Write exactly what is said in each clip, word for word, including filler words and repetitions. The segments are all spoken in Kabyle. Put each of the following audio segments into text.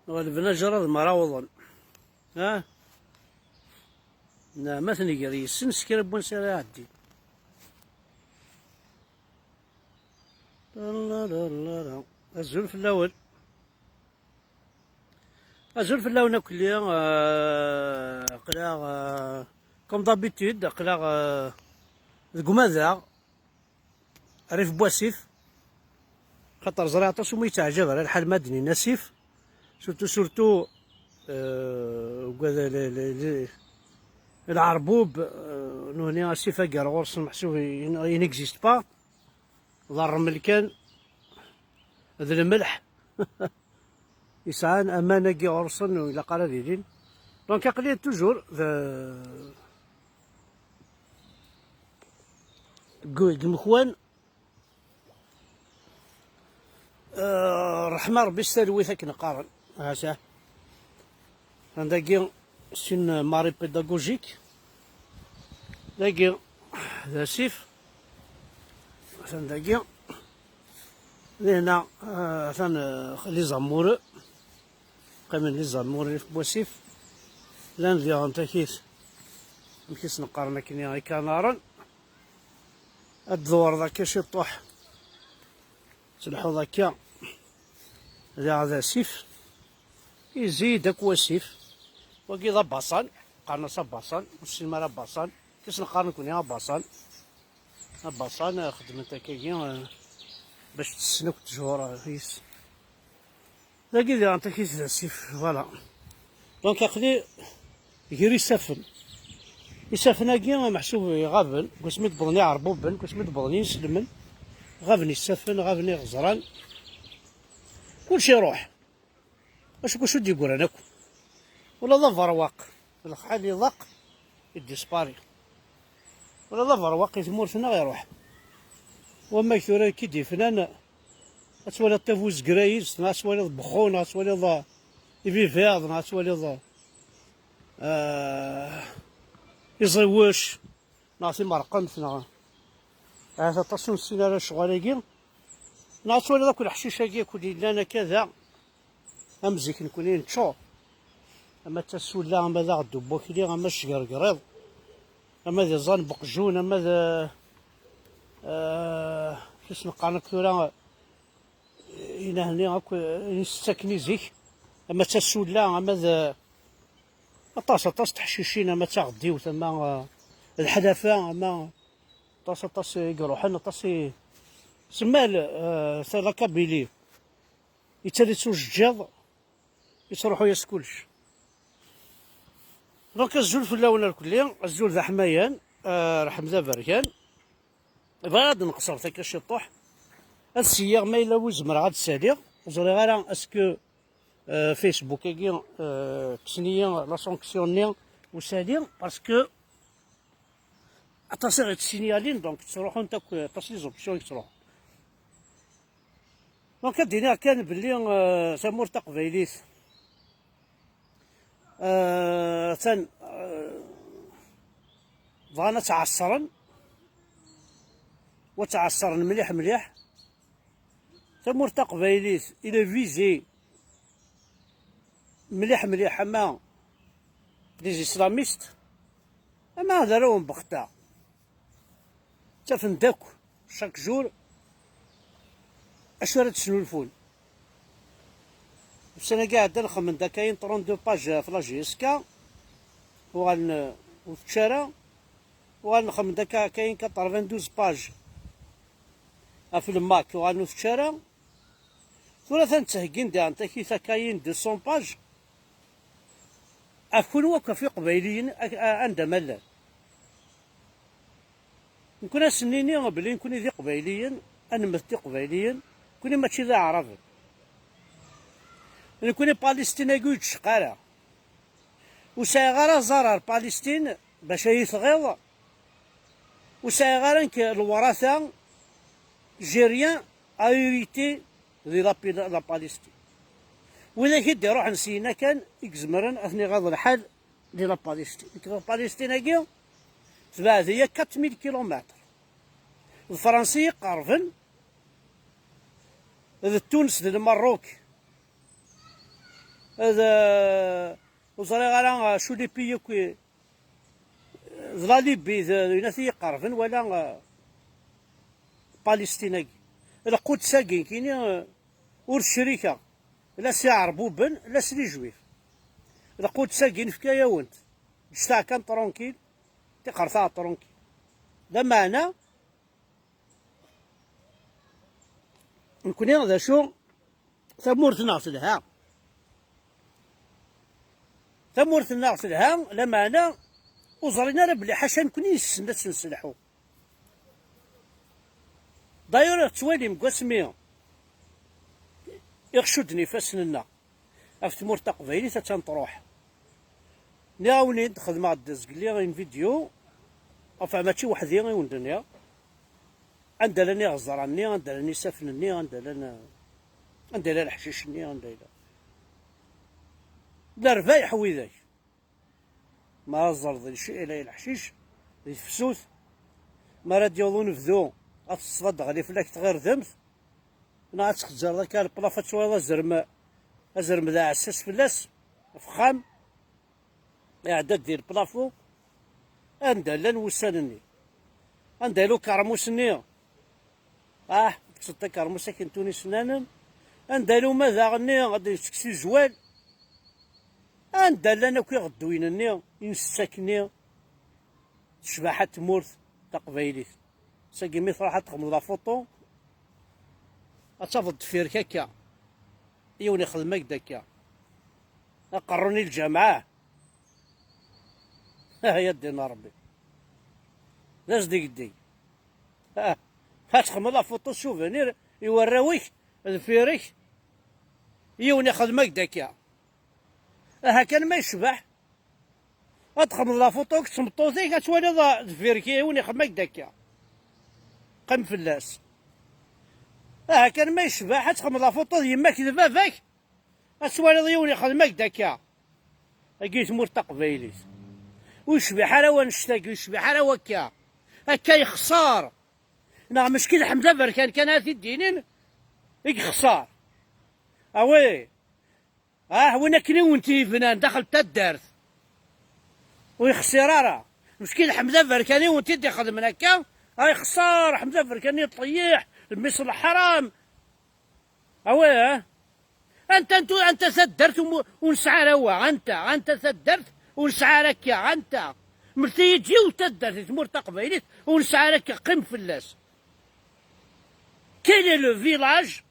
Ɣelben ajerred mi ara awḍen. Ha? Neɛma ad t-nger yes-sen s kra n wansi ara iɛeddi. Azul fell-awen. Azul fell-awen akk-nni, eh, aql-aɣ, eh, comme d'habitude, aql-aɣ, eh, deg umadaɣ, rrif n wasif, xaṭer ẓriɣ aṭas umi yettaɛjab ara lḥal ma d-nnin asif, surtout, surtout, eh, ugad le-, le-, le-, lɛerbub, eh, nuhni asif agar ɣur-sen meḥsub il n'existe pas, d rrmel kan, d lmelḥ. Yesɛan aman-agi ɣur-sen ur ilaq ara ad ilin. Donc aql-i toujours de, deg, deg umekwan, eh, rreḥma Rebbi s talwit akken qqaren. Ata. Anda-agi, c'est une marée pédagogique. Dagi, d asif. Atan dagi. Dihna, eh, atan, eh, les amoureux. Qqimen les amoureux f wasif. Llan diɣen takit. Amek i sen-qqaren akken ikanaren. Ad d-dewreḍ akka ciṭuḥ. Telḥuḍ akka. Diɣ d asif. Izzi-d akk wasif. Wagi d abaṣan. Qqaren-as abaṣan. Ur tessinem ara abaṣan. Akken i sen-qqaren nekkni abaṣan. Abaṣan, eh, xeddmen-t akkagi, eh, bac tessen akk ttjur, eh, yes. Dagi diɣen takit d asif, voilà. Donc aql-i gar isaffen. Isaffen-agi meḥsub ɣaben, deg wasmi d-wwḍen iɛerbuben, deg wasmi d-wwḍen yinselmen, ɣaben isaffen, ɣaben iɣeẓran. Kullec iruḥ. Acu, acu d-yeggran akk? Ula d aberwaq, lxal iḍaq, iddispari. Ula d aberwaq i tmurt-nneɣ iruḥ. Wamek tura akka i d-yefnan, ad twaliḍ tabuzeggra-is, neɣ ad twaliḍ bexxu, neɣ ad twaliḍ, eh, ibibiɛḍ, neɣ ad twaliḍ, eh, iẓiwec, neɣ timerqemt, neɣ ahat aṭas ur nessin ara lecɣal-agi. Neɣ ad twaliḍ akk leḥcic-agi akk yellan akka da. Am zik nekkni neččur. Ama d tasulla, ama d aɣeddu n wakli, ama d cgergriḍ, ama d iẓẓan n weqjun, ama d, eh, acu i s-neqqaren akk tura, eh, inahni akk, eh, i s-ttaken i zik, ama d tasulla, ama d, eh, aṭas, aṭas n teḥcicin, ama d taɣeddiwt, ama, eh, d ḥdafa, ama aṭas, aṭas i iruḥen, aṭas i, semmal, eh, ta la Kabylie. Yettali-tt ujeǧǧiḍ, yettruḥu-yas kullec. Donc azul fell-awen irkelli, azul d aḥmayan, eh, rrḥem d aberkan. Bɣiɣ ad nqeṣret akka ciṭuḥ. Ad sliɣ ma yella wi zemreɣ ad saliɣ. Ur ẓriɣ ara est-ce que, eh, Facebook-agi, eh, kksen-iyi la sanction-nni usali, parce que aṭas i ɣ-yettsinyalin, donc ttruḥunt akk, aṭas les options i yettruḥun. Donc ad d-iniɣ kan belli, euh, tamurt taqbaylit, euh, atan, euh, bɣan ad tt-ɛeṣren, u ad tt-ɛeṣren mliḥ mliḥ. Tamurt taqbaylit, il est visé mliḥ mliḥ, ama des islamistes, ama d arraw n Bexta. Ttafen-d akk, chaque jour, acu ara d-snulfun. Ussan-agi iɛeddan xedmen-d akayen trente-deux pages ɣef la J S K, uɣalen, eh, ur tečči ara, uɣalen xedmen-d akka, akayen quatre-vingt-douze pages ɣef le MAK, uɣalen ur tečči ara. Tura atan ttheggin diɣen takit akayen deux cents pages. Ɣef kunwi akk, ɣef iqbayliyen, ak-, a-, anda ma llan. Nekkni ad sen-nini belli nekkni d iqbayliyen, ad nemmet d iqbayliyen, nekkni mačči d aɛraben. Nekkni Palestine-agi ur yi-d-tecqa ara. Ur sɛiɣ ara aẓar ar Palestine bac ad yi-tɣiḍ. Ur sɛiɣ ara nekk lewrata, j'ai rien à hériter di la, la Palestine. Widak i d-iruḥen syin kan i izemren ad ten-iɣaḍ lḥal di la Palestine. Nekk la Palestine-agi tebɛed-iyi quatre mille kilomètres. D Fransa i yi-iqerben, d Tunes, d Lmerruk. D, ur ẓriɣ ara acu lipi yakk i, d la Libye, d, d winat i yi-iqerben wala, eh, Palestine-agi. Lquds-agi, nekkini, eh, ur crikeɣ la s iɛerbuben, la s les juifs. Lquds-agi nefka-yawen-t. Ǧǧet-aɣ kan tranquille, tixret-aɣ tranquille. Lameɛna, nekkni d acu, tamurt-nneɣ telha. Tamurt-nneɣ telha, lameɛna ur ẓrin ara belli ḥaca nekkni i nessen ad s-nesselḥu. D'ailleurs, tettwalim deg wasmi i ɣ-cudden ifassen-nneɣ ɣef tmurt taqbaylit, attan truḥ. Nniɣ-awen-id, xedmeɣ-d zgelli une vidéo, enfin, mačči weḥd-i i wen-d-nniɣ, anda llan iɣeẓra-nni, anda llan isaffen-nni, anda llan, anda yella leḥcic-nni, anda yella. D lerbayeḥ widak. Ma ara ẓẓerḍ di lci-, di leḥcic, di tefsut, mi ara d-yaweḍ unebdu, ad teṭṭseḍ ad d-teɣli fell-ak tɣirdemt, neɣ ad txezzreḍ akka leplaf, ad twaliḍ azrem, azrem d aɛessas fell-as, ɣef uxxam, iɛedda-d di leplafu, anda llan wussan-nni? Anda yella ukermus-nni? Ah, tekkseḍ takermust akken tunisnanen. Anda yella umadaɣ-nni ad d-yettekkes izwal? Anda llan akk iɣedduyen-nni i nsett akkenni? Tecbeḥ a tmurt taqbaylit. Sagi mi truḥ ad texmeḍ la photo, ad tafeḍ deffir-k akka yiwen ixdem-ak-d akka. Aqerru-nni lǧameɛ. Ah, ya ddin a Rebbi. D asdegdeg. Ah, ad texmeḍ la photo souvenir i warraw-ik, deffir-k, yiwen ixdem-ak-d akka. Aha kan ma yecbeḥ, ad txedmeḍ la photo-k d tmeṭṭut-ik, ad twaliḍ deffir-k yiwen ixdem-ak-d akka. Qqim fell-as. Aha kan ma yecbeḥ, ad txedmeḍ la photo d yemma-k d baba-k, ad twaliḍ yiwen ixdem-ak-d akka. Agi tmurt taqbaylit. Ur yecbiḥ ara wannect-agi, ur yecbiḥ ara wakka. Akka yexṣer. Neɣ meckin Ḥmed Aberkan kan ara t-id-inin i yexṣer. Awi. Ah, win akken i wen-t-yebnan daxel n taddart. Ur yexṣir ara. Meskin Ḥmed Aberkan i wen-t-id-ixedmen akka, ah, yexṣer Ḥmed Aberkan, iṭeyyiḥ, mmi-s n leḥram. Awi, ah. Anta, anta, anta taddart ur, ur nesɛi ara wa? Anta, anta taddart ur nesɛi ara akka? Anta? Mlet-iyi-d yiwet taddart di tmurt taqbaylit ur nesɛi ara akka, qqim fell-as. Quel est le village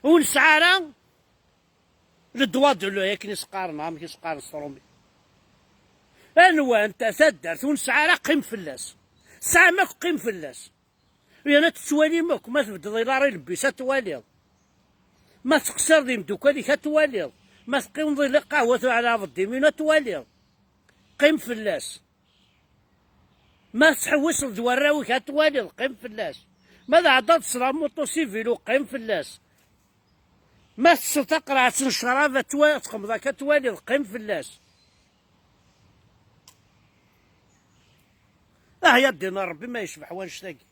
ur nesɛi ara le droit de l'eau, akken i s-qqaren, amek i s-qqaren s trumit? Anwa anta taddart ur nesɛi ara, qqim fell-as. Tesɛam akk, qqim fell-as. Yerna tettwalim akk, ma tbeddeḍ i lari lebbi-s ad twaliḍ. Ma teqsireḍ imdukal-ik ad twaliḍ. Ma teqqimeḍ i lqahwa tura ɛla Abeddimin ad twaliḍ. Qqim fell-as. Ma tettḥewwiseḍ d warraw-ik ad twaliḍ, qqim fell-as. Ma tɛeddaḍ s la moto s ivilu, qqim fell-as. Ma tettesseḍ taqerɛet n ccrab ad twa-, ad txemmeḍ akka ad twaliḍ, qqim fell-as. Ah, ya ddin a Rebbi, ma yecbeḥ wannect-agi.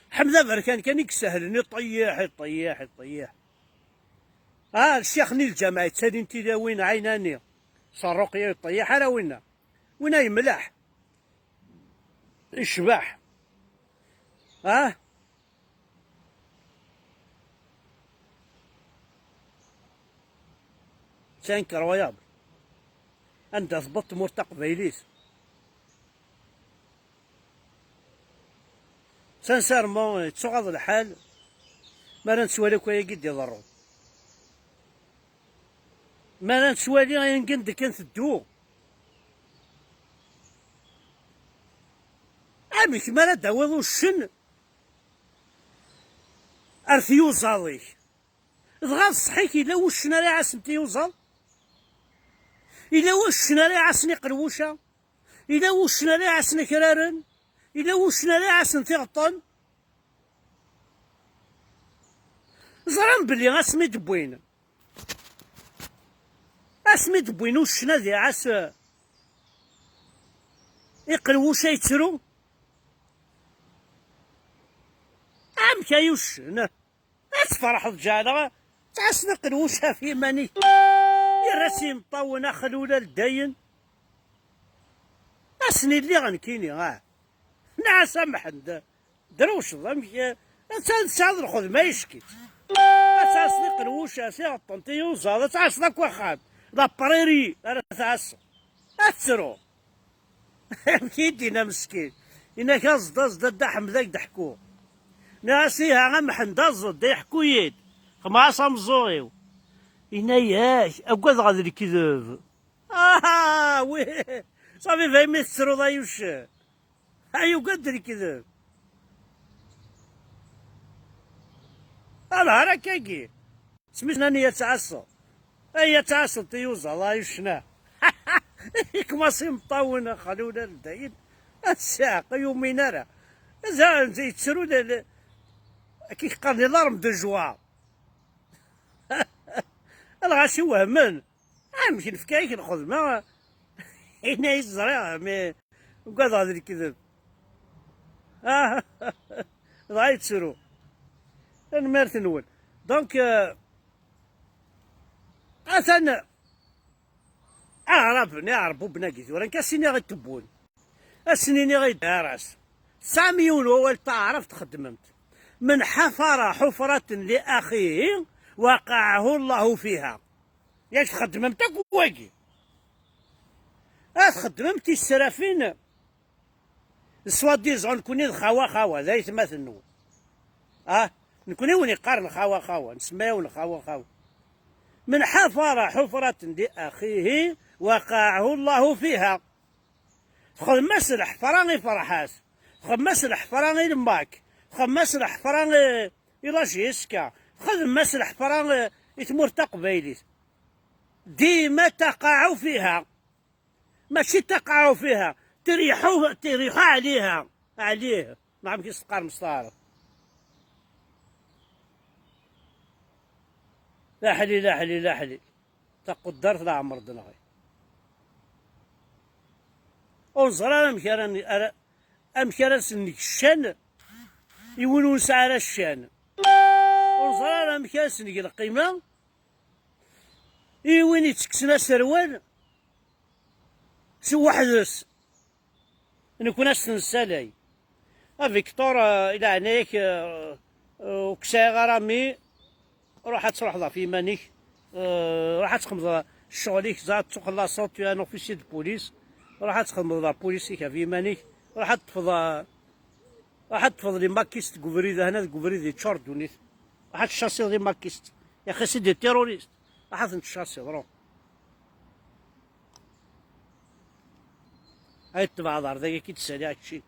Ḥmed Aberkan kan i isehlen, iṭeyyiḥ, iṭeyyiḥ, iṭeyyiḥ. Ah, ccix-nni lǧameɛ yettalin tilawin ɛinani. S rruqya, iṭeyyiḥ ara winna. Winna yemleḥ. Icbeḥ. Ah? C'est incroyable. Anda tewweḍ tmurt taqbaylit. Sincèrement, yettuɣaḍ lḥal mi ara nettwali akk ayagi d-iḍerrun. Mi ara nettwali ayen kan d-, kan teddu. Amek mi ara d-tawiḍ uccen ar tyuzaḍ-ik? Dɣa d ṣṣeḥ-ik, yella wuccen ara iɛassen tiyuzaḍ? Yella wuccen ara iɛassen iqelwuca? Yella wuccen ara iɛassen akraren? Yella wuccen ara iɛassen tiɣeṭṭen? Ẓran belli asmi d-wwin, asmi d-wwin uccen ad iɛass, eh, iqelwuc a yettru. Amek ay uccen? Ad tferḥeḍ ǧeɛleɣ ttɛassen iqelwuc ɣef yiman-ik. Ar ass imeṭṭawen a xlul al dayen. Ass-nni lliɣ nekkini, ah. Nɛas a Mḥend. Drewceḍ, amek, eh, ad tesɛiḍ, tesɛiḍ lxedma yecki-tt. Ad tɛasseḍ iqelwuc, ad tiɣeṭṭent, iyuzaḍ, ad tɛasseḍ akk axxam. La prairie ara tɛasseḍ. Ad tettru. Amek i d-yenna meskin? Yenna-k aẓ-d, aẓ-d, a Dda Ḥmed, ad k-d-ḥkuɣ. Nniɣ-as, iha a Mḥend, aẓ-d, iḥku-yi-d. Xemɛas ameẓẓuɣ-iw. Yenna-yak, agadeɣ d lekdeb. Ah, wi, safi fahim i tettruḍ ay uccen. Ay, ugad d lekdeb. Alhar akkagi. Smis nani ad tɛasseḍ. Ay, ad tɛasseḍ tiyuzaḍ ay uccen. Ikmas imeṭṭawen xlul ar dayen. Ad siɛeq yumin ara. Zan yettru lal. Akka i qqaren les larmes de joie. Alɣas iwehmen. Amek nefka-yak lxedma? Ini-as ẓriɣ, mi ugadeɣ d lekdeb. Ah, dɣa yettru. Tanemmirt-nwen. Donc, euh, atan aɛraben, iɛerbuben-agi tura, nekk ad s-iniɣ i tewwun. Ad sen-iniɣ i ddaras. Tesɛam yiwen wawal taɛrabt txeddmemt. من حفر حفرة لأخيه وقعه الله فيها. Yak txeddmemt akk wagi. Ad txeddmemt israfin. Soi-disant nekkni d xawa xawa, d aytmaten-nwen. Ah, nekkni wen iqqaren xawa xawa, nsemma-yawen xawa xawa. من حفر حفرة لأخيه وقعه الله فيها. Txedm-as lḥefra i Ferḥat, txedm-as lḥefra i Lmak, txedm-as lḥefra i, i la J S K, txedm-as lḥefra i, i tmurt taqbaylit. Dima taqaɛu fiha. Mačči taqaɛu fiha. Tirixu, tirixu ɛliha. Ɛlih. Neɣ amek i s-teqqarem s taɛrabt? Laḥli, laḥli, laḥli. Taquddart leɛmer d-nɣi. Ur neẓri ara amek ara n-, ara, amek ara s-neg ccan i win ur nesɛi ara ccan. Ur neẓri ara amek ara s-neg lqima i win ittekksen aserwal s weḥd-s. Nekni ad s-nessalay. A Victor, eh, i leɛnaya-k, eh, eh, ur k-sɛiɣ ara, mi ruḥ ad truḥeḍ ɣef yiman-ik, eh, ruḥ ad txedmeḍ ccɣel-ik, ẓer ad tuxellaṣeḍ, tu es un officier de police, ruḥ ad txedmeḍ la police-ik ɣef yiman-ik, ruḥ ad teṭṭfeḍ, eh, ruḥ ad teṭṭfeḍ les makistes deg ubrid, ahna deg ubrid yeččur ddunit, ruḥ ad tcasiḍ les makistes, yaxi c'est des terroristes, ruḥ ad ten-tcasiḍ, ruḥ. Ay tebɛeḍ ar dagi, ad k-id-ssaliɣ kečči.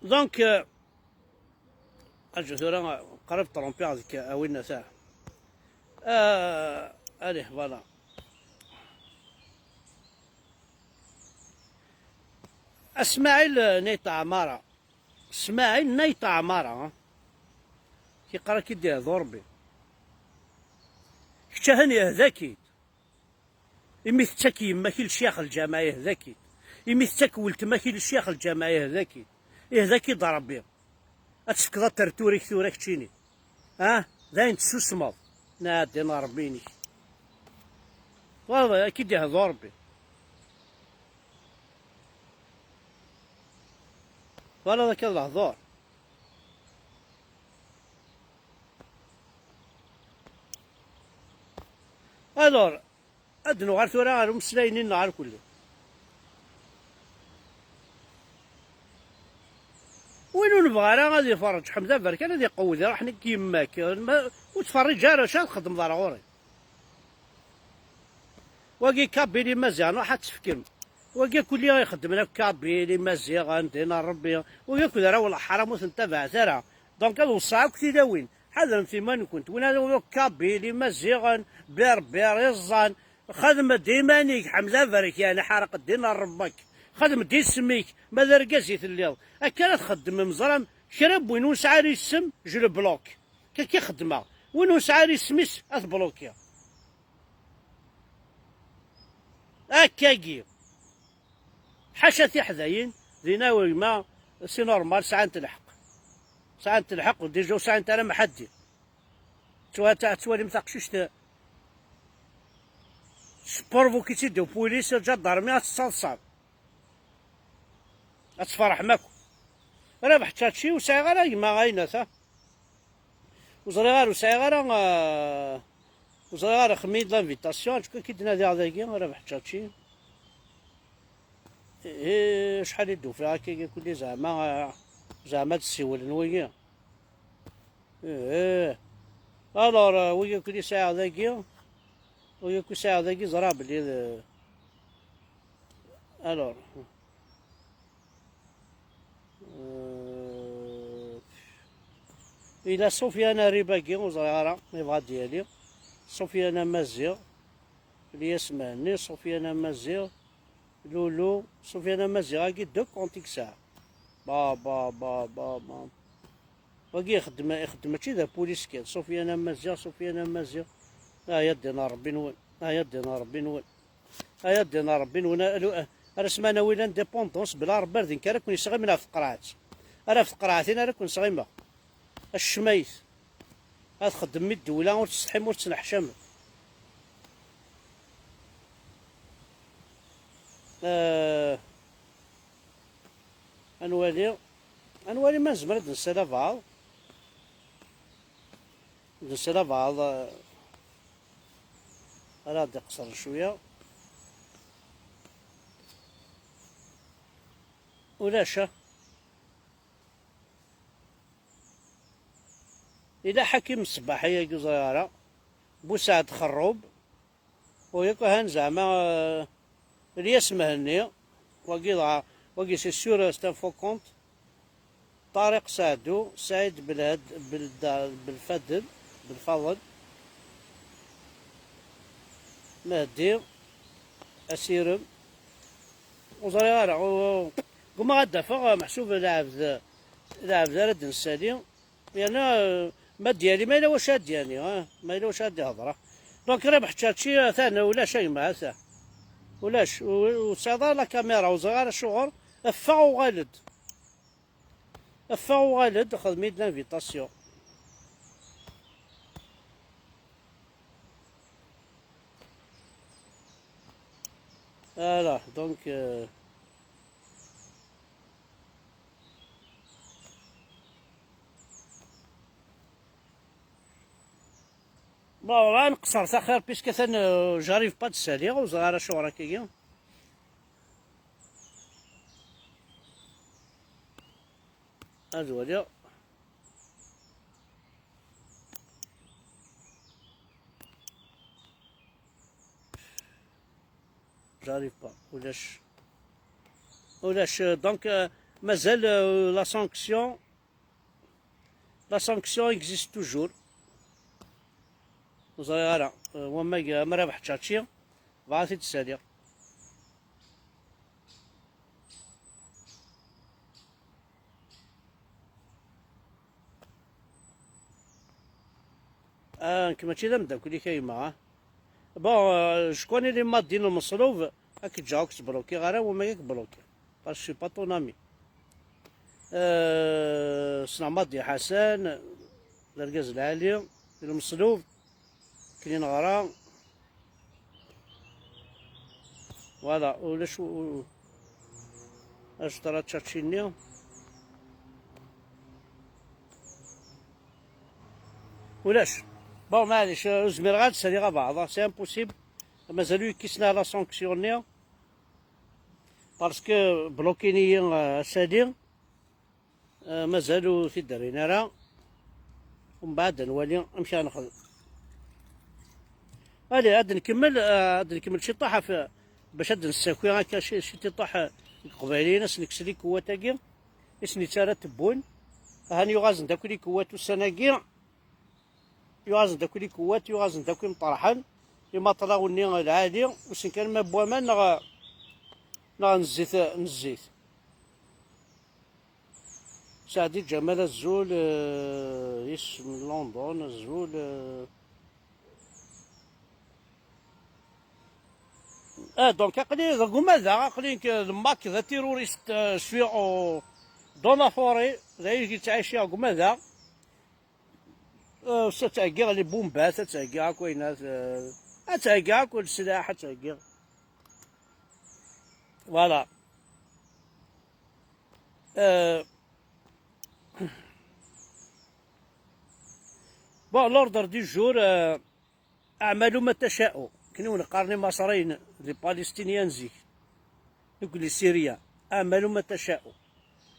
Donc, euh, aǧu tura, qrib trompiɣ deg awin ata. Euh, allez, voilà. Asmaɛil, euh, Nayt Ɛmara. Smaɛil Nayt Ɛmara, ha? Yeqqar-ak-id ihdu Rebbi. Kečč ahan ihda-k-id. Imi tettak yemma-k i lecyax lǧameɛ, ihda-k-id. Imi tettak weltma-k i lecyax lǧameɛ, ihda-k-id. Ihda-k-id Rebbi. Ad tefkeḍ atertur-ik tura keččini. Ah, d ayen tessusmeḍ. Nɛeddi n Rebbi-inek. Twalaḍ, ad k-id-ihdu Rebbi. Twalaḍ akka d lehdur. Alors, ad nuɣal tura ɣer umeslay-nni-nneɣ ar kulli. Win ur nebɣi ara ad iferreǧ Ḥmed Aberkan, ad iqewwed iruḥ nekk yemma-k. Ma ur ttferriǧ ara, acu ara txedmeḍ ar ɣur-i? Wagi Kabili Maziɣen, ruḥ ad tefkem. Wagi kulli ixeddmen akk Kabili Maziɣen, din Rebbi. Wagi akk d arraw n leḥram, ur ten-tabaɛet ara. Donc ad weṣṣaɣ akk tilawin. Ḥadremt iman-nkent. Win ara Kabili Maziɣen, Berbir, iẓẓan. Xdem-d iman-ik, Ḥmed Aberkan, ḥareq ddin n Ṛebba-k. Xdem-d isem-ik, ma d argaz i telliḍ. Akka ara txeddmem, ẓram, kra n win ur nesɛi ara isem, je le bloque. Akka i xeddmeɣ. Win ur nesɛi ara isem-is, ad t-blokiɣ. Akkagi. Ḥaca tiḥdayin, dinna gma, c'est normal, sɛant lḥeqq. Sɛant lḥeqq, déjà ur sɛant ara mḥaddi. Ttwa-, ttwalim taqcict, sprovoki-tt-id upulis, lǧadarmi, ad tettaḍsam. Ad tferḥem akk. Rabeḥ Čači, ur sɛiɣ ara gma ayen ata. Ur ẓriɣ ara, ur sɛiɣ ara, euh, ur ẓriɣ ara, xmi-d l'invitation, acu kan k-id-nadiɣ dagi, Rabeḥ Čači. Ih, acḥal i d-ufiɣ akka, kulli zeɛma, zeɛma ad d-ssiwlen wigi. Ih, alors, euh, wigi akk i sɛiɣ dagi, wigi akk i sɛiɣ dagi, ẓriɣ belli d, alors, euh, ila Sufyan Ribagi, ur ẓriɣ ara, yebɣa ad d-yali. Sufyan Amaziɣ, Lyas Mhenni, Sufyan Amaziɣ, Lulu, Sufyan Amaziɣ-agi deux comptes i yesɛa. Ba, ba, ba, ba, ba. Wagi ixeddem, ixeddem mačči d apulis kan. Sufyan Amaziɣ, Sufyan Amaziɣ. Ay ad d-ina Rebbi-nwen. Ay ad d-ina Rebbi-nwen. Ay ad d-ina Rebbi-nwen. Alu-, ar asma nawi l'indépendance, bla Rebbi ar din kan ara ken-isɣimen ɣef tqerɛet. Ar ɣef tqerɛetin ara ken-sɣimeɣ. Acmayt. Ad txeddem i ddewla, ur tsetḥim, ur tettneḥcam. Eh, ad nwali, ad nwali ma nezmer ad nsel abeɛḍ. Ad nsel abeɛḍ, eh, ara d-iqeṣren cwiya. Ulac, ah. Yella Ḥakim Ṣebbaḥ-agi ur ẓriɣ ara. Busaɛd Xerrub. U yakk ahan zeɛma, eh, Lyas Mhenni. Wagi dɣa, wagi c'est sûr, eh, c'est un faux compte. Ṭariq Saɛdu, Saɛid Belhad, Belda-, Belfadel, Belfaḍel. Mehdi, Asirem. Ur ẓriɣ ara. U-, ggumaɣ ad d-afeɣ, eh, meḥsub lɛebd, lɛebd ara d-nsali. Yerna, eh, ma d-yali, ma yella wacu ad d-yani, ah, ma yella wacu ad d-ihḍer, ah. Donc, Rabeḥ Čači, atan ulac a gma, atan. Ulac, u-, ur tesɛiḍ ara la caméra, ur ẓriɣ ara acuɣer. Ffeɣ uɣal-d. Ffeɣ uɣal-d, xdem-iyi-d l'invitation. Voilà, donc, euh, Bon, ad nqeṣṣer taxir, puisque atan, euh, j'arrive pas ad d-saliɣ, ur ẓriɣ ara acuɣer akkagi. Ad waliɣ. J'arrive pas. Ulac. Ulac. Euh, donc, euh, mazal, euh, la sanction. La sanction existe toujours. Ur ẓriɣ ara. Euh, wamma, ma Rabeḥ Čači, bɣa ad t-id-saliɣ. Ah, nekk mačči d ameddakel-ik a gma, ah. Bon, euh, je connais les Madin Lmeṣlub, ad k-ǧǧeɣ ur k-ttblokiɣ ara, wama ad k-blokiɣ. Parce que je suis pas ton ami. Euh, ssneɣ Madi Ḥasan, d argaz lɛali, Lmeṣlub, akken i neɣra. Voilà, ulac u-, u-, ajḍar ačačini. Ulac. Bon, maɛlic, ur zmireɣ ad saliɣ abeɛḍ, c'est impossible. Mazal ur yekkis la sanction-nni. Parce que bloquin-iyi, euh, asali. Euh, mazal ur t-id-rrin ara. Umbeɛd ad nwali amek ara nexdem. Allez, ad nkemmel, euh, ad nkemmel ciṭuḥ ɣef, bac ad d-nessaki akka ci-, ciṭuḥ, euh, deg Iqbayliyen, ad sen-nekkes likewwat-agi, i sen-yettara tewwun. Ahan yuɣ-asen-d akk likewwat ussan-agi. Yuɣ-asen-d akk likewwat, yuɣ-asen-d akk imeṭreḥen, imaṭlawen-nni lɛali, ur sen kan ma n waman neɣ, neɣ n zzit, n zzit. Saɛdi Ǧamal azul, euh, isem n London azul, euh. Ah, donc aql-i deg umadaɣ, aql-i nekk d Mak, d atirurist, euh, je suis au, dans la forêt, d ayen i yettɛici deg umadaɣ. Euh, s-, ad ttɛeggiɣ les bombas, ad ttɛeggiɣ akk ayen, euh, ad ttɛeggiɣ akk leslaḥ, ad ttɛeggiɣ. Voilà. Euh, bon, l'ordre du jour, euh, اعملوا ما تشاءوا. Akken i wen-qqaren Imaṣriyen, les Palestiniens zik, deg les Syriens, اعملوا ما تشاءوا.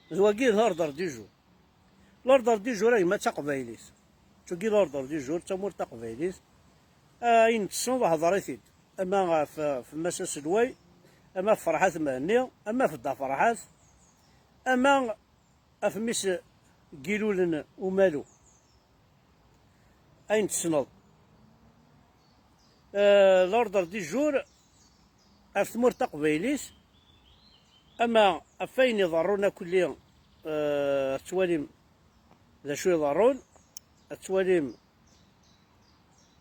D wagi l'ordre du jour. L'ordre du jour, a gma, d taqbaylit. D wagi l'ordre du jour, d tamurt taqbaylit. Ayen tessneḍ, hḍer-it-id. Ama ɣef, ɣef Mass Aselway, ama ɣef Ferḥat Mhenni, ama ɣef Dda Ferḥat, ama ɣef mmi-s n Yilulen Umalu. Ayen tessneḍ. Euh, l'ordre du jour, ɣef tmurt taqbaylit, ama ɣef wayen iḍerrun akkelli, euh, ad twalim d acu iḍerrun, ad twalim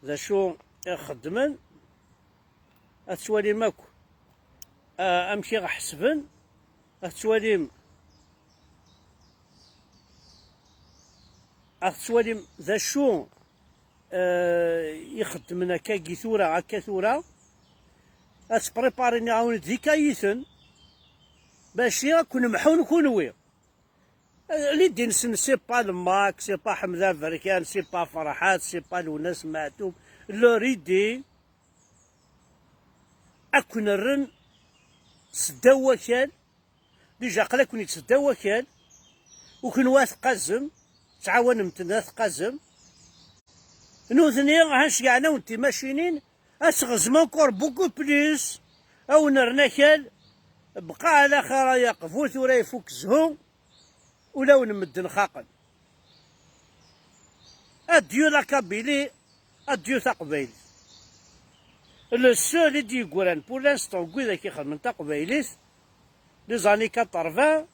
d acu i xeddmen, ad twalim akk, ah, amek i ɣ-ḥesben, ad twalim, ad twalim d acu, ah, i xeddmen akkagi tura, akka tura, ad ttpriparin iɣawen-d di kayiten, bac ad ken-mḥun kunwi. L'idée-nsen, c'est pas le Mac, c'est pas Ḥmed Aberkan, c'est pas Ferḥat, c'est pas Lwennas Meɛtub. Leur idée, ad ken-rren seddaw wakal, déjà aql-aken-id seddaw wakal, u kenwi ad teqqazem, ttɛawanem-ten ad teqqazem. Nutni, ha, ceyyɛen-awen timacinin, ad tɣezmem encore beaucoup plus, ad wen-rren akal, bqa ɛla xir ay aqbu, tura ifuk zzhu, ulawen n medden xaqen. Adieu la Kabylie, adieu taqbaylit. Le seul i d-yeggran pour l'instant n widak ixedmen taqbaylit, les années quatre-vingts,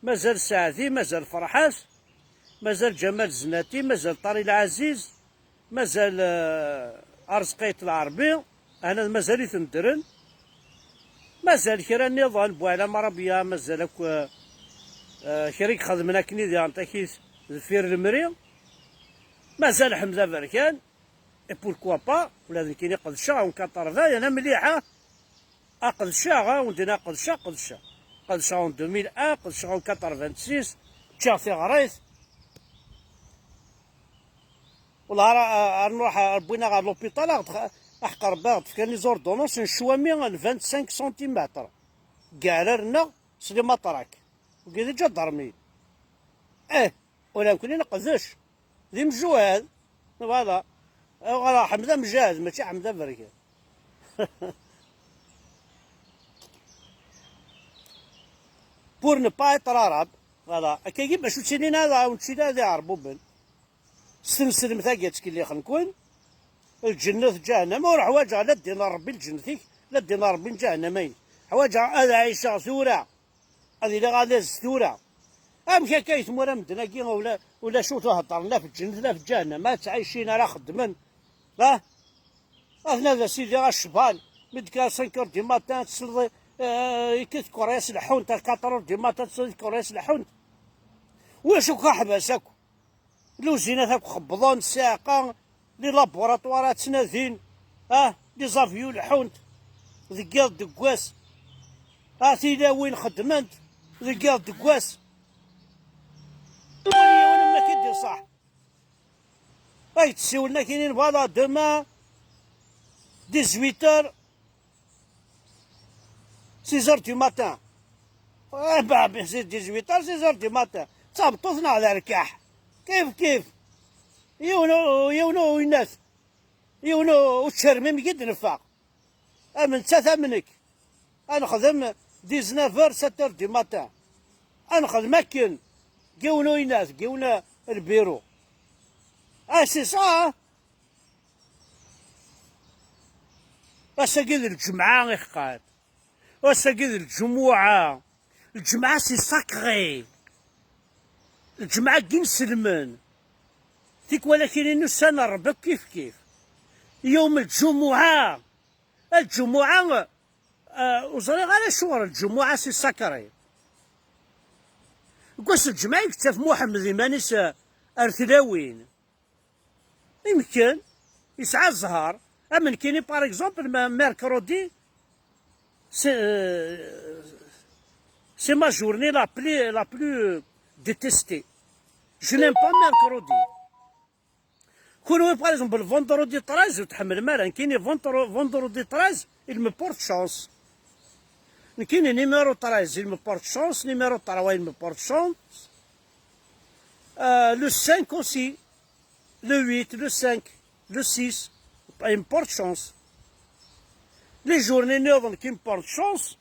mazal Saɛdi, mazal Ferḥat, mazal Ǧamal Zenati, mazal Ṭari Lɛaziz, mazal, eh, Arezqi Ayt Lɛerbi, hana d mazal-iten ddren. Mazal kra nniḍen, Buɛlam Rabia, mazal akk, eh, eh, kra i ixedmen akken i diɣen takit deffir lemri. Mazal Ḥmed Aberkan, et pourquoi pas, ula d nekkini qedceɣ en quatre-vingts, yerna mliḥ, ah. Aqedceɣ, ah, undin aqedceɣ, qedceɣ. Qedceɣ en deux mille un, qedceɣ en quatre-vingt-six, ččiɣ tiɣrit. Wallah, ara, ara nruḥ, ara wwin-aɣ ɣer l'hôpital, aɣ-d-, aḥeqq Rebbi, aɣ-d-fkan les ordonnances n ccwami n vingt-cinq centimètres. Deg yeɛrar-nneɣ s les matraques. Wigi d iǧadarmiyen. Eh, ula nekkni neqdec. D imjuhad. Voilà. Ɣer Ḥmed amjahad, mačči Ḥmed aberkan. Pour ne pas être arabe. Voilà. Akkagi bac ur ttilin ara, ur ttilin ara d iɛerbuben. S tneslem-agi ad ttkellixen-ken. Lǧennet, ǧahennama, ur ḥwaǧeɣ la ddin n Ṛebbi lǧennet-ik, la ddin n Ṛebbi n ǧahennama-inek. Ḥwaǧeɣ ad ɛiceɣ tura, ad iliɣ à l'aise tura. Amek akka i tmura medden-agi ula, ulac ur heddren la f lǧennet la f lǧahennama, ad ttɛicin ara xeddmen? Ah? Atna da sidi acban, mi d-kkreɣ cinq heures du matin, tesleḍ, eh, ikkat kurras leḥḥunt, à quatre heures du matin, tesleḍ kurras leḥḥunt. Ulac akk aḥbas akk. Luzinat akk xebbḍen ssiɛqa, les laboratoires ttnadin, ah, les avions leḥḥunt deg yiḍ deg wass, ah, tilawin xeddment deg yiḍ deg wass. Wali yiwen am akken d-iṣaḥ. Ay d-ssiwlen akinin, voilà, demain, dix-huit heures, six heures du matin. Eh ben, c'est dix-huit heures, six heures du matin. D tameṭṭut neɣ d arkaḥ. Kif kif. Yiwen u-, yiwen u-, uynas. Yiwen u-, ur tcermim i d-neffeɣ. Am nettat am nekk. Ad nexdem dix-neuf heures, sept heures du matin. Ad nexdem akken. Yiwen uynas, yiwen lbiru. Ah, c'est ça, hein? Ass-agi d lǧemɛa i qqar. Ass-agi d lǧumuɛa. Lǧemɛa c'est sacré. Lǧemɛa n yinselmen. Tikwal akinin ussan n Ṛebbi akk kif kif. Yawm lǧumuɛa. Lǧumuɛa, eh, ur ẓriɣ ara acuɣer lǧumuɛa c'est sacré. Deg wass n lǧemɛa i yettaf Muḥemmed iman-is, eh, ar tlawin. Imken, yesɛa zzher. Am nekkini, par exemple, ma mercredi, c'est, euh, c'est ma journée la plus, la plus, euh, détestée. Je n'aime pas mercredi. Kunwi, par exemple, le vendredi treize, ur tḥemmlem ara. Nekkini, vendro-, vendredi treize, il me porte chance. Nekkini, numéro treize, il me porte chance. Numéro trois, il me porte chance. Euh, le cinq aussi. Le huit, le cinq, le six, il me porte chance. Les journées neuves qui me portent chance,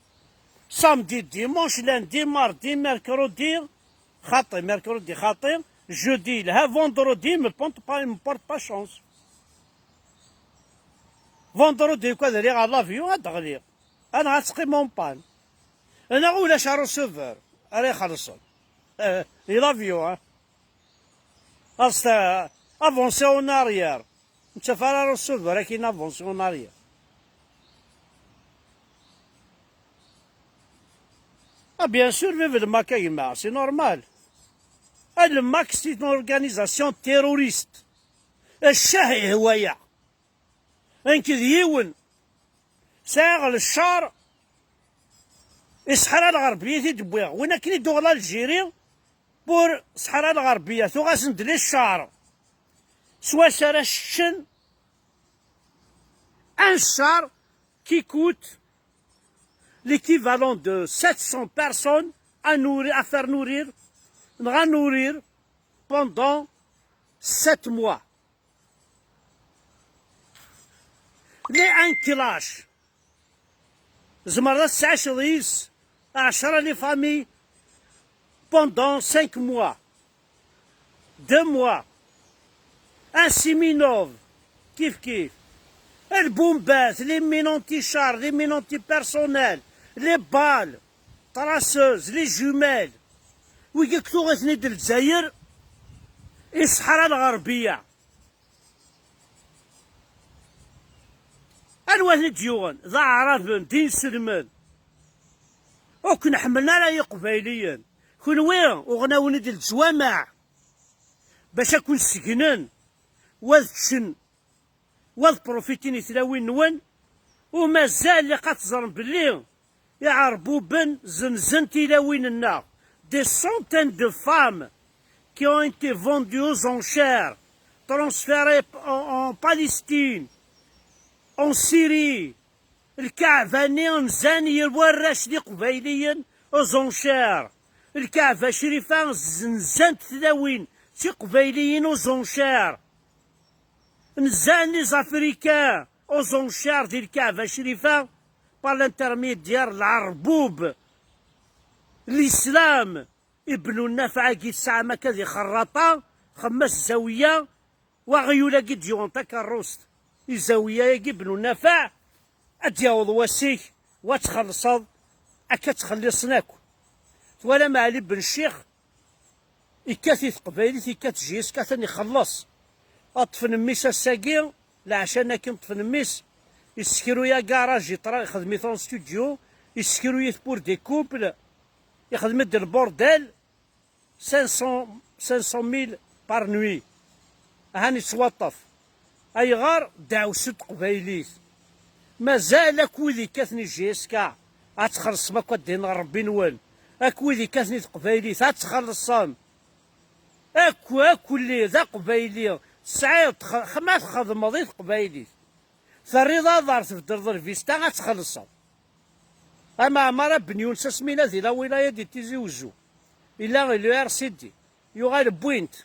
samedi, dimanche, lundi, mardi, mercredi, xaṭi, mercredi, xaṭi, jeudi, le vendredi, me porte pas, me porte pas chance. Vendredi, quoi, d'aller à l'avion, à Daglir. Ana, à mon pan. Ana, ou la receveur. Allez, خلص. Euh, l'avion, hein. Avancer en arrière. Netta fara receveur, akin avancer en arrière. Ah, bien sûr, vive le MAK, a gma, c'est normal. Ah, le MAK, c'est une organisation terroriste. Ccah ih waya. Nekk d yiwen. Sɛiɣ le char i Ṣṣeḥra Lɣerbiya i t-id-wwiɣ. Win akken i d-uɣ l'Algérie, pour Ṣṣeḥra Lɣerbiya, tuɣ-asen-d le char. S wacu ara ččen? Un char qui coûte l'équivalent de sept cents personnes à nourrir, à faire nourrir, à nourrir pendant sept mois. Le un clash. Tzemreḍ ad tesɛiceḍ yis ɛecra les familles pendant cinq mois, deux mois. Un Siminov, kif kif. Lbumbat, les mines anti-char, les mines anti-personnel, les balles traceuses, les jumelles. Wigi tuɣ-iten-id Lezzayer i Ṣṣeḥra Lɣerbiya. Anwa i ten-id-yuɣen? D aɛraben, d inselmen. Ur ken-ḥemmlen ara Iqbayliyen. Kenwi, uɣen-awen-id leǧwameɛ bac ad ken-segnen, wa ad ččen, wa ad profitin i tlawin-nwen, u mazal ilaq ad teẓrem belli Iɛerbuben zenzen tilawin-nneɣ. Des centaines de femmes qui ont été vendues aux enchères, transférées en, en Palestine, en Syrie. Lkaɛba-nni nzan i warrac d iqbayliyen aux enchères. Lkaɛba Crifa nzant tlawin d tiqbayliyin aux enchères. Nzan les Africains aux enchères di Lkaɛba Crifa par l'intermédiaire n Lɛerbub. L'islam, Ibnu Nafaɛ-agi tesɛam akka di Xerraṭa, xemmas zawiya, u aɣyul-agi d-yuɣen takerrust i zawiya-agi, Ibnu Nafaɛ, ad d-yaweḍ wass-ik, u ad txellṣeḍ, akka ttxelliṣen akk. Twalam Ɛli Ben Ccix, ikkat i teqbaylit, ikkat J S K, atan ixelleṣ. Ad ṭṭfen mmi-s ass-agi, leɛca-nni akin ṭṭfen mmi-s, issekruy agaṛaj, iṭra-, ixdem-it en studio, issekruy-it pour des couples, ixdem-d lburdal, cinq cents, cinq cent mille par nuit. Ahan yettwaṭṭef. Ayɣer? Deɛwessu n teqbaylit. Mazal akk wid ikkaten i J S K, ad txellṣem akk addin n Ṛebbi-nwen. Akk wid ikkaten i teqbaylit, ad txellṣem. Akk, akk lli d aqbayli, tesɛiḍ, tx-, ma txedmeḍ i teqbaylit, terriḍ aḍar, tbeddleḍ lvista, ad txellṣeḍ. Ama Ɛmar Ben Yunes asmi yella di la wilaya di Tizi Uzzu, yella le R C D, yuɣal wwin-t,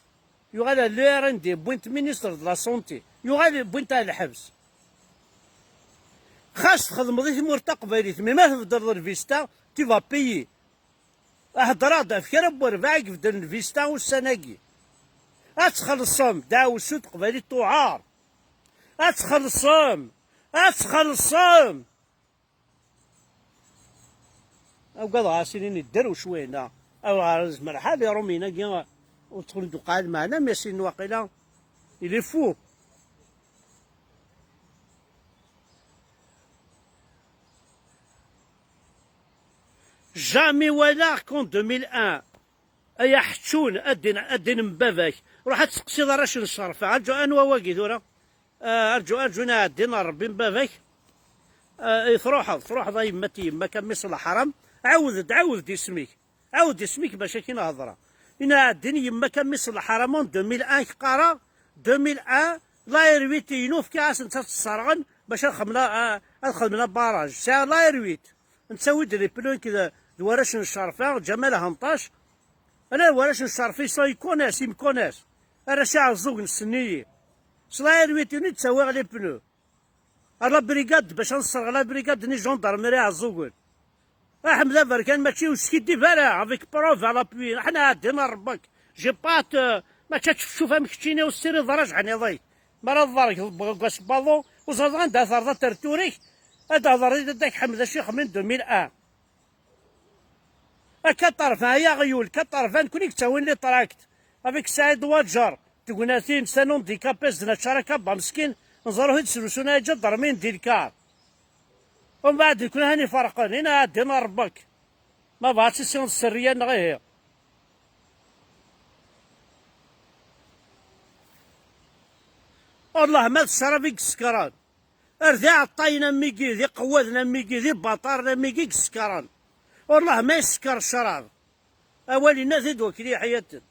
yuɣal le R N D, wwin-t ministre de la santé, yuɣal wwin-t ar lḥebs. Xas txedmeḍ i tmurt taqbaylit, mais ma tbeddleḍ lvista, tu vas payer. Heddreɣ-d ɣef kra n werbaɛ i ibeddlen lvista ussan-agi. Ad txellṣem, deɛwessu n teqbaylit tuɛer. Ad txellṣem! Ad txellṣem! Ugadeɣ-as inin idder ucwayna. Aw ɣer zmer ḥal iṛumyen-agi ur ttxulun d uqɛad, meɛna mi as-inin waqila il est fou. Jamais walaɣ qu'en deux mille un, Ay aḥeččun, a ddin, a ddin n baba-k. Ruḥ ad tseqsiḍ arrac n ccerfa. Arǧu, anwa wagi tura? Ah, arǧu, arǧu, neɛdin n Ṛebbi n baba-k. Ah, i truḥeḍ, truḥeḍ a yemma-t yemma-k a mmi-s n leḥram. Ɛawed-d, ɛawed-d isem-ik. Ɛawed isem-ik bac ad k-in-hedṛeɣ. Ina ɛeddin yemma-k a mmi-s n leḥram en deux mille un k-qqareɣ, deux mille un, la R huit inu fkiɣ-asen-tt ad tt-sserɣen bac ad xedmen a-, a-, ad xedmen abaraj. Sɛiɣ la R huit. Nettawi-d les pneus nekk d, d warrac n Ccerfa, Ǧamal Henṭac. Ala warrac n Ccerfa, ils sont, ils connaissent, ils me connaissent. Arrac Iɛeẓẓugen ssnen-iyi. S la R huit inu i d-ttawiɣ les pneus. Ar la brigade, bac ad nesserɣ la brigade n ijandarmeri Iɛeẓẓugen. Aḥmed Aberkan mačči ur skiddib ara, avec preuve à l'appui. Aḥna ɛeddi n Ṛebbi-k. J'ai pas te-, mačči ad teččuf am keččini ur tessirideḍ ara jḥen iḍ-ik. Mi ara tḍergeḍ deg wass n waḍu, ur ẓriɣ anda terḍa terturi-k, ad d-hḍer i dadda-k Ḥmed Acixem en deux mille un. A quatre-vingts, ay aɣyul, quatre-vingts, nekkni yettawin les tracts. Avec Saɛid Waǧer, tegnatin, c'est un handicapé, zedna ččar akka, ba meskin, nẓer ur t-id-srusun, ay ǧadarmin di lkar. Umbeɛd nekkni han iferqen, ina ɛeddi n Ṛebbi-k. Ma bɣa ad tissineḍ sserriya-nneɣ ihi. Wellah ma d ccrab i yessekran. Ar d iɛeṭṭayen am wigi, d iqewwaden am wigi, d ibaṭaren am wigi i yessekran. Wellah ma yessekker ccrab. Awal-inna-t-id wakli ḥyaten.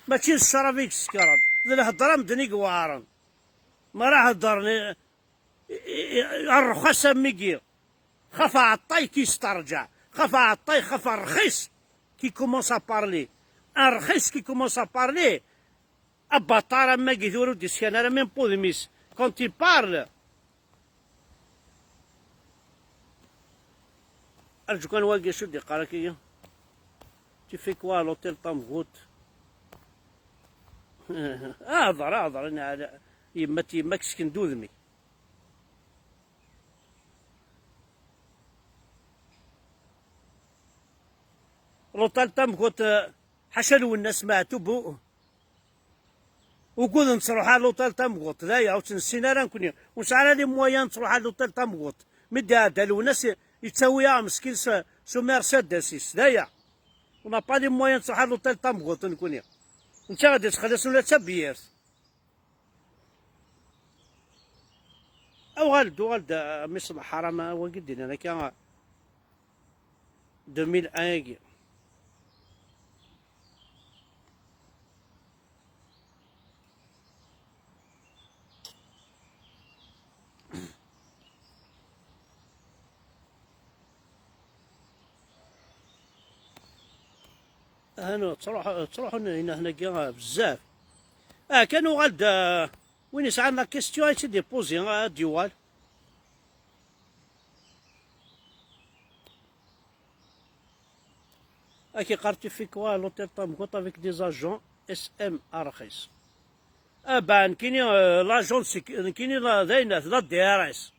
Mačči d ccrab i yessekren, d lhedra medden i iweɛren. Mi ara heddren i, i, i, rrxas am wigi. Xaf aɛeṭṭay qui s'terǧa. Xaf aɛeṭṭay, xaf rxis qui commence à parler. Un rxis qui commence à parler. Abaṭar am wagi tura ur d-iskan ara même pas udem-is. Quand il parle. Arǧu kan wagi acu d-iqqar akkagi? Tu fais quoi à l'hôtel Tamgut? Ah, hḍer, ah, hḍer, ina ɛla yemma-t yemma-k, sken-d udem-ik. L'hôtel Tamgut, eh, ḥaca Lwennas Meɛtub, u-, Ukud nettruḥ ar l'hôtel Tamgut, d aya, ur tt-nessin ara nekkni. Ur nesɛi ara les moyens nettruḥ ar l'hôtel Tamgut. Mi d-iɛedda Lwennas, yettawi-aɣ meskin s, s umercedes-is, d aya. On n'a pas les moyens nettruḥ ar l'hôtel Tamgut nekkni. Netta ad d-ittxelliṣ ula d tabyirt. Uɣal-d, uɣal-d, a mmi-s n leḥram, a wagi d-innan akka, deux mille un-agi. Aha, ttruḥ-, ttruḥun inahen-agi bezzaf. Ah, kan uɣal-d, ah, win yesɛan la question, ad tt-id-ipozi, ad d-yuɣal. Ad k-iqqar tu fais quoi à l'hôtel Tamgut avec des agents S M rxis. Ah ben, nekkini, euh, l'agent de sécu-, nekkini la, d ayen, d la D R S.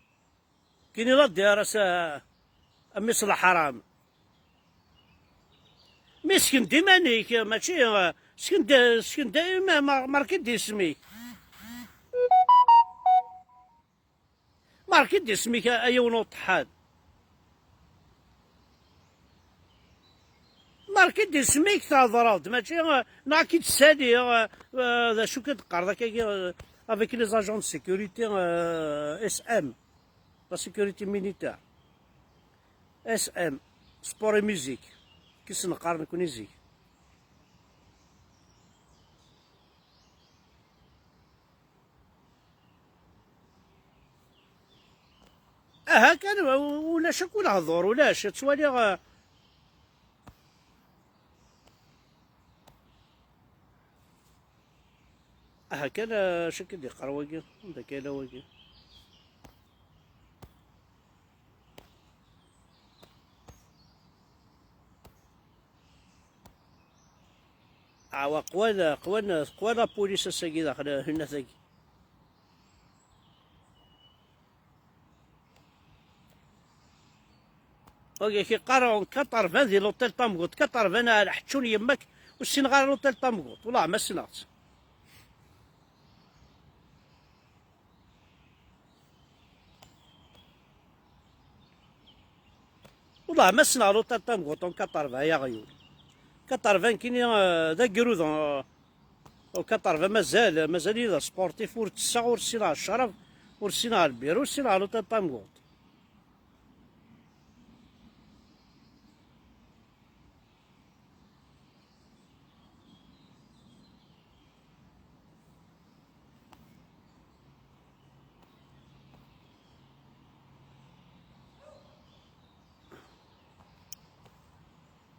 Kini la D R S, a, a mmi-s n leḥram. Mi sken-d iman-ik, mačči, a, sken-d, sken-d, ma, ma, marki-d isem-ik. Marki-d isem-ik, a, a yiwen uṭeḥḥan. Marki-d isem-ik, thedreḍ-d, mačči, a, neɣ ad k-id-ssaliɣ, a, a, d acu k-id-qqareḍ akkagi, a, avec les agents de sécurité, a, S M. La sécurité militaire. S M, sport et musique. Kis neqqar nekkni zik. Aha kan, u-, ulac akk lehdur, ulac, ttwaliɣ, eh, Aha kan, eh, acu akka d-iqqar wagi? Anda akka yella wagi? Awa, qwan, qwan, qwan la police ass-agi daxel, hennat-agi. Ok, ki qqar quatre-vingts di l'hôtel Tamgut, quatre-vingts, ah, ḥeččun yemma-k, ur ssineɣ ara l'hôtel Tamgut, wellah ma ssneɣ-tt. Wellah ma ssneɣ l'hôtel Tamgut en quatre-vingts, ay aɣyul. Quatre-vingts kini, euh, d agrud, euh, au quatre-vingts mazal, mazal-iyi d asportif, ur ttesseɣ, ur ssineɣ ccrab, ur ssineɣ lbir, ur ssineɣ l'hôtel Tamguḍt.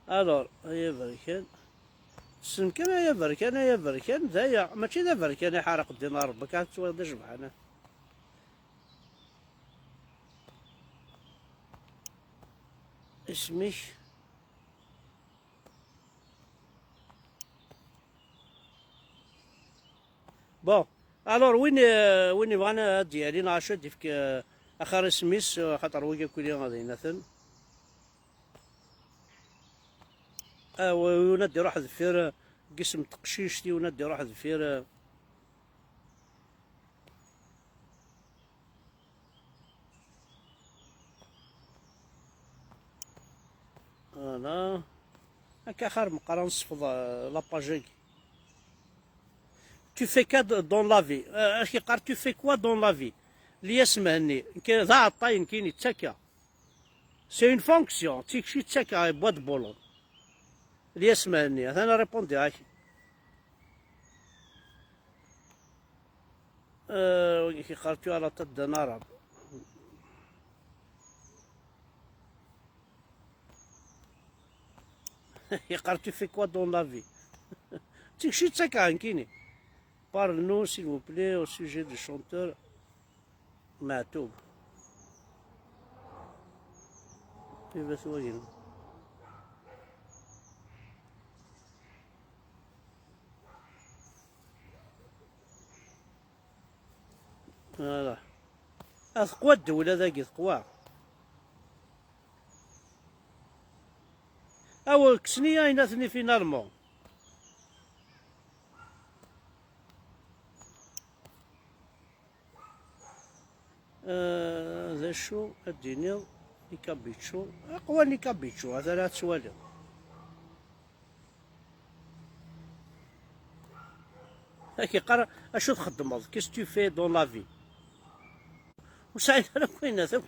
Alors, ay aberkan. Ssen kan ay aberkan, ay aberkan, d aya. Mačči d aberkan iḥerq ddin n Ṛebbi, kan tettwaliḍ d acebḥan. Isem-ik? Bon, alors win, euh, win yebɣan ad d-yali neɣ acu ad d-yefk, euh, axir isem-is, euh, axaṭer wigi akk-, d aynaten. Ah, w-, win ad d-iruḥ deffir, euh, deg isem n teqcict, win ad d-iruḥ deffir, euh, Voilà. Akka xir meqqar ad nesfeḍ, euh, la page-agi. Tu fais quoi de-, dans la vie? Euh, acu yeqqar, tu fais quoi dans la vie? Lyas Mhenni, nekk d aɛeṭṭay, nekkini ttakka. C'est une fonction, d tikci ttakka, boîte de bolo. Lyas Mhenni, atan répondre-ak. Euh, yeqqar tu à la tête d'un arabe. Yeqqar tu fais quoi dans la vie? D tikci ttakka, nekkini. Parle-nous, s'il vous plaît, au sujet du chanteur Maɛtub. Ibat wagi. Voilà. Ah, teqwa ddewla dagi, teqwa. Awer kksen-iyi aynaten-nni finalement. Euh, d acu ad d-tiniḍ i Kabičču? Aqwa-nni Kabičču, atan ad twaliḍ. Ad k-yeqqar acu txeddmeḍ, qu'est-ce que tu fais dans la vie? Ur sɛiɣ ara akk ayen akk.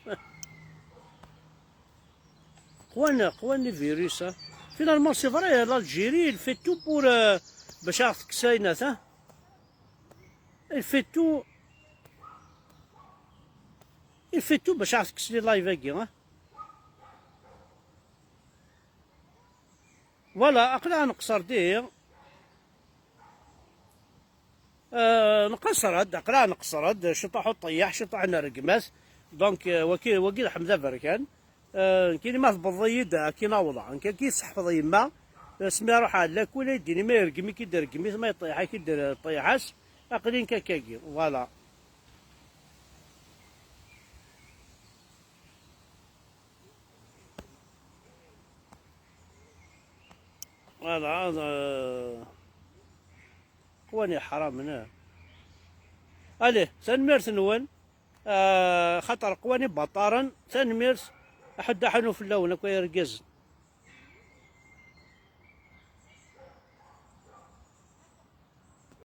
Qwan, qwan les virus, hein. Finalement, c'est vrai, l'Algérie, il fait tout pour, euh, bac ad aɣ-tekkes ayennat, hein. Il fait tout. Il fait tout bac ad aɣ-tekkes les live-agi, hein. Voilà, aql-aɣ nqeṣṣer diɣ. Euh, nqeṣṣer-d, aql-aɣ nqeṣṣer-d, ciṭuḥ uṭeyyeḥ, ciṭuḥ nergem-as. Donc, euh, waki, wagi d Ḥmed Aberkan. Euh, nekkini ma tewweḍ-iyi-d, ad k-in-awḍeɣ. Nekk ad k-yesseḥfeḍ yemma. Asmi ara ruḥeɣ ar lakul, ad yi-d-tini ma yergem-ik-id, yergem-it, ma yeṭṭeyyeḥ-ak-id, yeṭṭeyyeḥ-as. Aql-i nekk akkagi. Voilà. Voilà, euh, qwan iḥramen, ah. Allez, tanemmirt-nwen. Ah, xaṭer qwan ibaṭaren, tanemmirt. Aḥuddu aḥunu fell-awen akk ay irgazen.